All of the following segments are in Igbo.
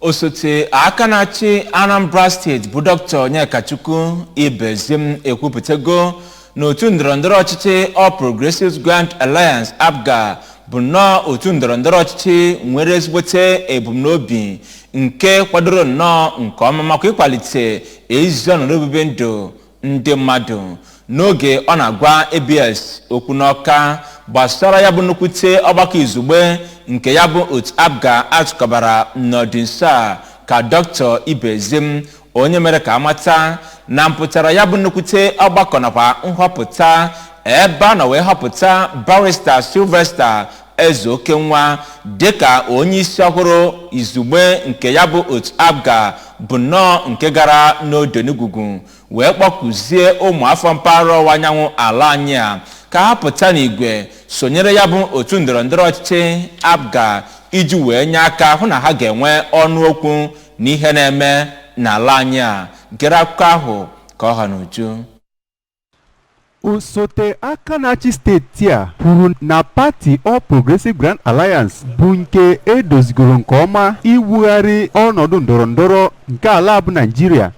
Osote aka na-achị Anambra Steeti bụ Dr. Onyekachukwu Ibezim ekwupụtago na otu ndọrọndọrọ ọchịchị All Progressives Grand Alliance, APGA, bụ nnọọ otu ndọrọndọrọ ọchịchị nwere ezigbote ebumnobi nke kwadoro nnọọ nke ọma maka ịkwalite ezi ọnọdụ obibi ndụ ndị mmadụ. N'oge ọ na-agwa ABS okwu n'Ọka gbasara ya bụ nnukwute ọgbakọ izugbe nke ya bụ otu APGA atụkọbara n'ọdịnso a, ka Dr. Ibezim, onye mere ka amata na mpụtara ya bụ nnukwute ọgbakọ nakwa nhọpụta ebe a nọ wee họpụta Barrister Sylvester Ezeokenwa dịka onye isi ọhụrụ izugbe nke ya bụ otu APGA, bụ nnọọ nke gara n'Odenigwugwu, wee kpọkụzie ụmụ afọ mpaghara ọwụwa anyanwụ ala anyị a ka ha pụta n'igwe sonyere ya bụ otu ndọrọndọrọ ọchịchị APGA iji wee nye aka hụ na ha ga-enwe ọnụ okwu n'ihe na-eme n'ala anyị a. Gere akụkọ ahụ ka ọ ha n'uju. Osote aka na-achị steeti a kwuru na pati All Progressive Grand Alliance bụ nke edozigoro nke ọma iwugharị ọnọdụ ndọrọndọrọ nke ala bụ Naijiria,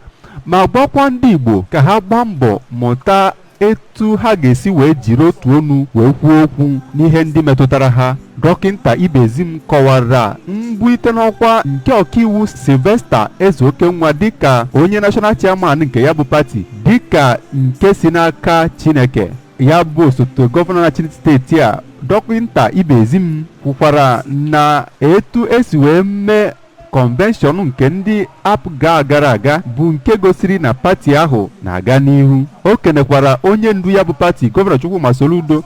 ma gwakwa ndị Igbo ka ha gbaa mbọ mụta etu ha ga-esi wee jiri otu onu wee kwuo okwu n'ihe ndị metụtara ha. Dọkịnta Ibezim kọwara mbulite n'ọkwa nke ọkaiwu Sylvester Ezeokenwa dịka onye national chairman nke ya bụ pati dịka nke si n'aka Chineke. Ya bụ osote gọvanọ na-achị steeti a, Dọkịnta Ibezim, kwukwara na etu esi wee mee convention nke ndị APGA gara aga bụ nke gosiri na pati ahụ na-aga n'ihu. O kenekwara onye ndu ya bụ pati, Gọvanọ Chukwuma Soludo,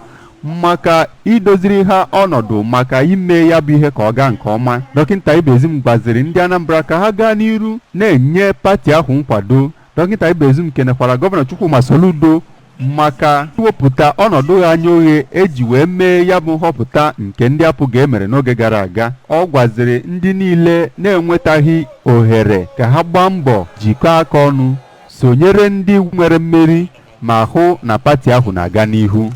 maka idoziri ha ọnọdụ maka ime ya bụ ihe ka ọ gaa nke ọma. Dọkịnta Ibezim gwaziri ndị Anambra ka ha gaa n'iru na-enye pati ahụ nkwado. Dọkịnta Ibezim kenekwara Gọvanọ Chukwuma Soludo maka iwepụta ọnọdụ ha anya oghe eji wee mee ya bụ nhọpụta nke ndị APGA emere n'oge gara aga. Ọ gwaziri ndị niile na-enwetaghị ohere ka ha gbaa mbọ jikọọ aka ọnụ sonyere ndị nwere mmeri ma hụ na pati ahụ na-aga n'ihu.